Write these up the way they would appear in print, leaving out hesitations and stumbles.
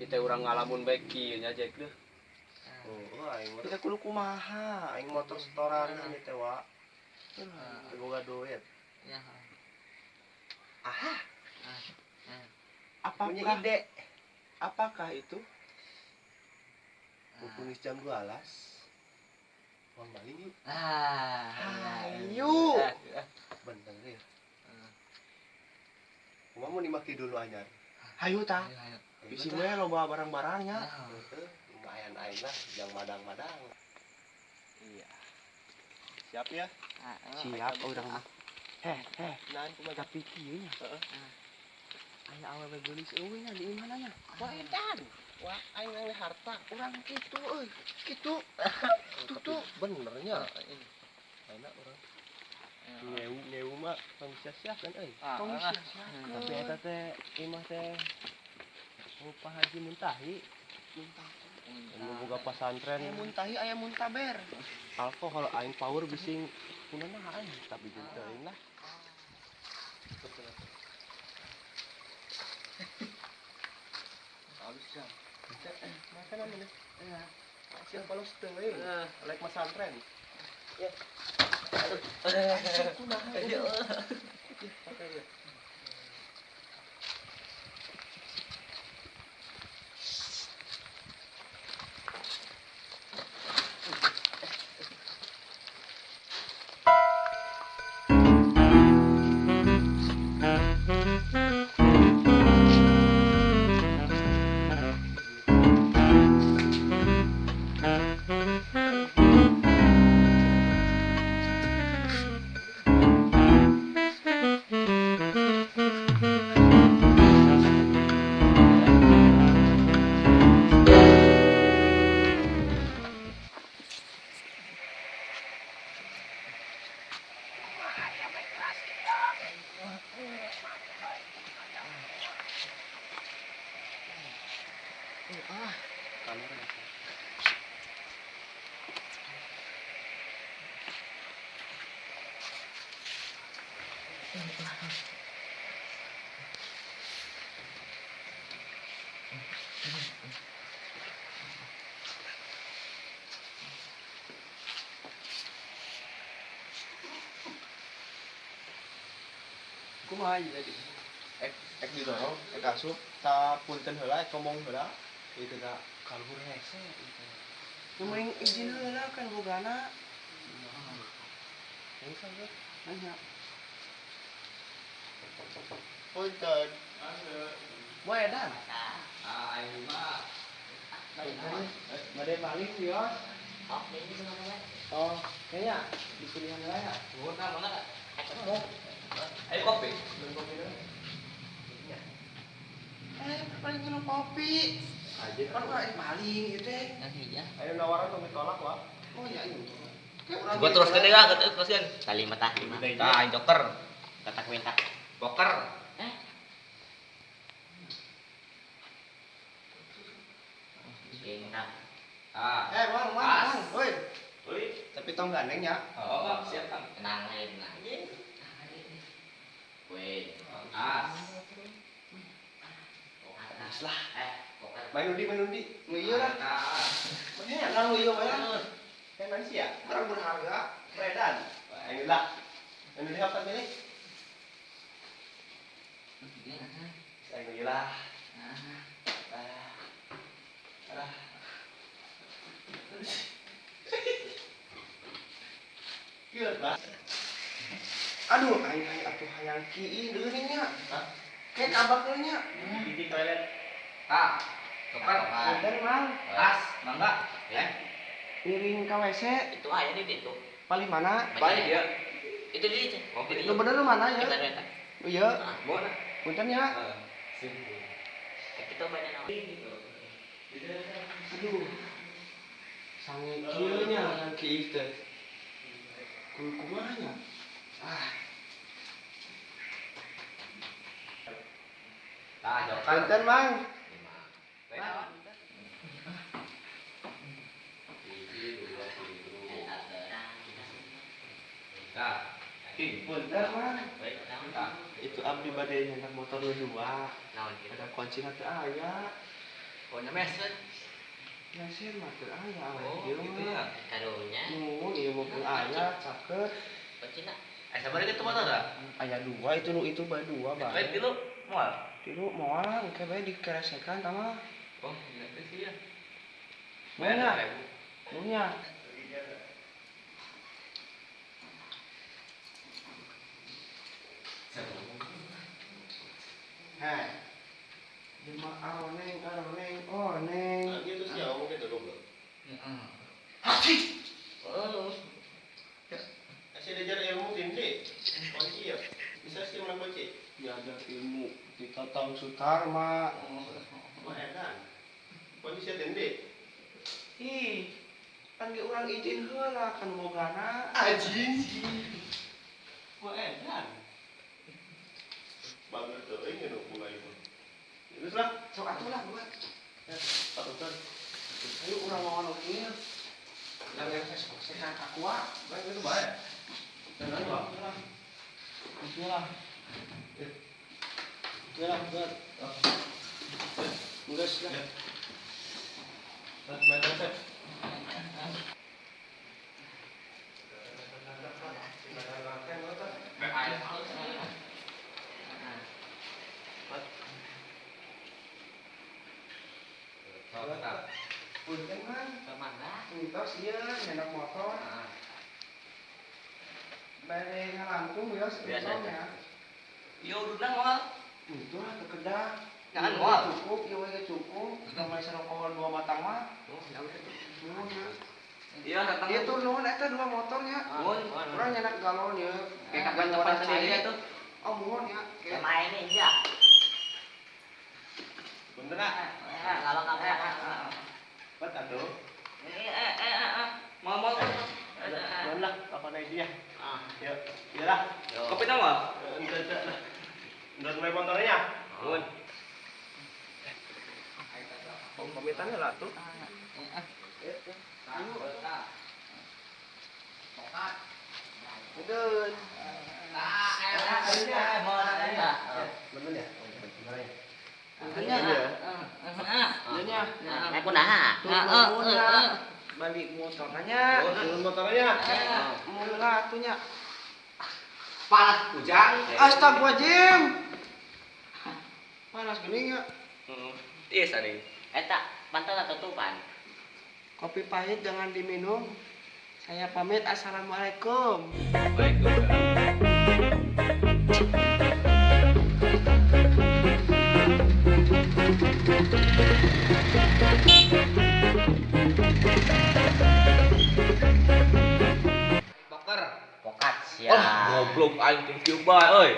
Kita urang ngalamun bae kieu nya Jack deh. Oh, aing Kita kudu kumaha? Aing motor setoran ieu teh wa. Teu boga duit. Ya. Aha. Apakah punya ide? Apakah itu? Mumpung geus jam 12. Uang maling yuk. Ayo. Bener ya. Kumaha mun dimaki dulu anyar? Hayu tah. Bisi we loba barang-barangnya. Lumayan aing lah yang madang-madang. Iya. Siap ya? Siap urang mah. Heh, heh. Naon kumaha tapi kieu nya. Heeh. Aya awewe geulis eueuh nya di imahna nya. Wah edan. Wah aing ngalih harta. Urang kitu euy. Kitu. Tuh bener nya. Enak urang. Ngewu mah tong sia-siakeun euy. Tong sia-siakeun. Tapi eta teh imah teh Pak Haji Muntahi. Muntahi. Boga pasantren. Aya Muntahi aya muntaber. Alkohol aing power bising kunaon aing tapi jeung teuing lah. Halus ya. Makan namanya. Iya. Siap polos teuing. Lek pesantren. Ya. Aduh. Kunaon. Pakai ya. Kumaha ieu tadi? Ek didorong, ek asup, ta punten heula, ek ngomong heula. Ieu teh kaluhur hese ieu teh. Mending izin heula kan bogana. Yang saja. Nanya. Punten. Wah edan. Ah, aing mah. Bade maling bios. Oh, kayaknya di pilihan raya. Mana mana? Ayo kopi. Belum kopi dulu. Paling minum kopi. Aja. Kan urang maling ieu teh. Ayo nawaran tong ditolak wah. Oh iya iya. Gua terus gede lah, teruskan. Kali mata. Tah, aing joker. Kotak minta. Poker. Ah. Mang, mang, woi. Woi. Tapi tong gandeng ya. Oh, siap, Kang. Tenang aja, tenang. Woi. As. As lah. Main undi, main undi. Nu ieu lah. Mana nang nu ieu mah ya. Kan manusia ya? Barang berharga. Medan. Ayo lah. Main undi apa pilih? Ayo lah. Ah. Kieu lah. Aduh, aing aing atuh hayang kieu deui nya. Hah? Kayak kabak deui nya. Di toilet. Ah. Tukar. Punten, Mang. As, mangga. Ngiring ka WC. Itu aya di ditu. Paling mana? Paling dia. Itu di ditu. Nu bener nu mana ya? Oh iya. Mana? Punten ya. Kita banyak naon. Aduh. Sange kieu nya hayang kieu teh. Kumaha nya? Ah. Tah, jokan. Punten, Mang. Punten, Mang. Itu abdi bade nyandak motor nu dua. Naon kitu? Ada kunci teh aya. Pokoknya meser. Meser mah teu aya. Oh, gitu ya. Karunya. Nuhun ieu mumpung aya caket. Kuncina. Sabar kitu motor da? Aya dua itu nu itu bae dua bae. Bae tilu moal. Tilu moal engke bae dikeresekan tah mah. Oh, gitu sih ya. Mana? Nuhun. Hei. Lima aroneng aroneng oneng. Gitu sih ngomong gitu goblok. Heeh. Hati. Oh. Kasih diajar ilmu tinggi. Kunci ya. Bisa sih menang kunci. Diajar ilmu di Tatang Sutarma. Wah, edan. Kunci sih tinggi. Ih, kan ge urang izin heula kan bogana. Anjing. Wah, edan. Banget teuing nu mulai itu. Terus lah, sok atuh lah buat. Ya, patutan. Ayo urang mawan oge. Yang sehat aqua, baik itu bae. Dan ayo lah. Itulah. Itulah buat. Enggak lah. Nah, main terus. Punten man, mitos ieu nyenak motor. Bade ngalangkung ya sebetulnya. Ieu ududna moal. Itu lah teu kedah. Jangan moal. Cukup, ieu we cukup. Namanya sarokol dua batang mah. Oh, ya udah. Nuhun ya. Iya, datang. Ieu tuh nuhun eta dua motornya. Urang nyenak galon ieu. Kayak kapan depan sendiri atuh. Oh, nuhun ya. Main ini ya. Bener ah. Lawang-lawang. Bat atuh. Mau mau. Nuhun lah, kapan aja dia. Ah, yuk. Iyalah. Kopi nama? Enggak lah. Enggak mulai motornya. Nuhun. Pamitan lah tuh. Nuhun. Bener ya? Aku nah. Balik motornya. Turun motornya. Mula atunya. Panas ujang. Astagfirullahaladzim. Panas geuning ya. Heeh. Tiis ari. Eta pantal tutupan. Kopi pahit jangan diminum. Saya pamit. Assalamualaikum. Waalaikumsalam. Poker. Pokat sia. Wah, goblok aing thank you bae euy.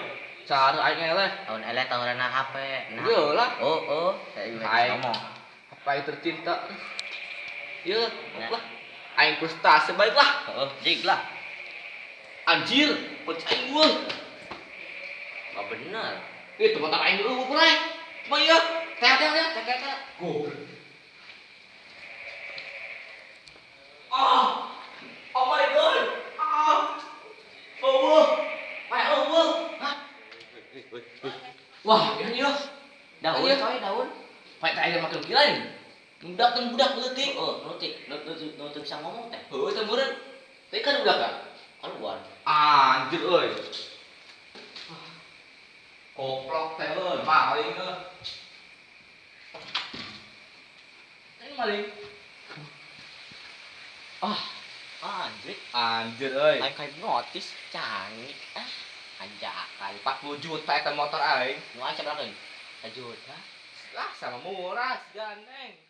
Cara aing eleh. Tahun eleh tahun HP. Nah. Ieu lah. Oh, oh, saya ngomong. HP aing tercinta. Ieu lah. Aing frustasi baiklah. Heeh, jig lah. Anjir, kunci aing eueuh. Enggak bener. Itu motor aing eueuh pulai. Cuma ieu. Teh teh teh teh teh. Goblok. Oh. Oh my god. Ah. Oh. Mae eueuh. Hah? Wah, ini yo. Daun coy, daun. Pak teh aya make gila ini. Budak kan budak leutik. Heeh, leutik. Nu teu bisa ngomong teh. Heuh, teh meureun. Teh kan budak kan? Keluar. Anjir euy. Koplok teh euy, maling euy. Teh maling. Ah, anjir. Anjir euy. Aing kayak notis canggih. Ah, anjakan 40 juta eta motor aing. Nu aing sabaraha? 1 juta. Lah sama murah gandeng.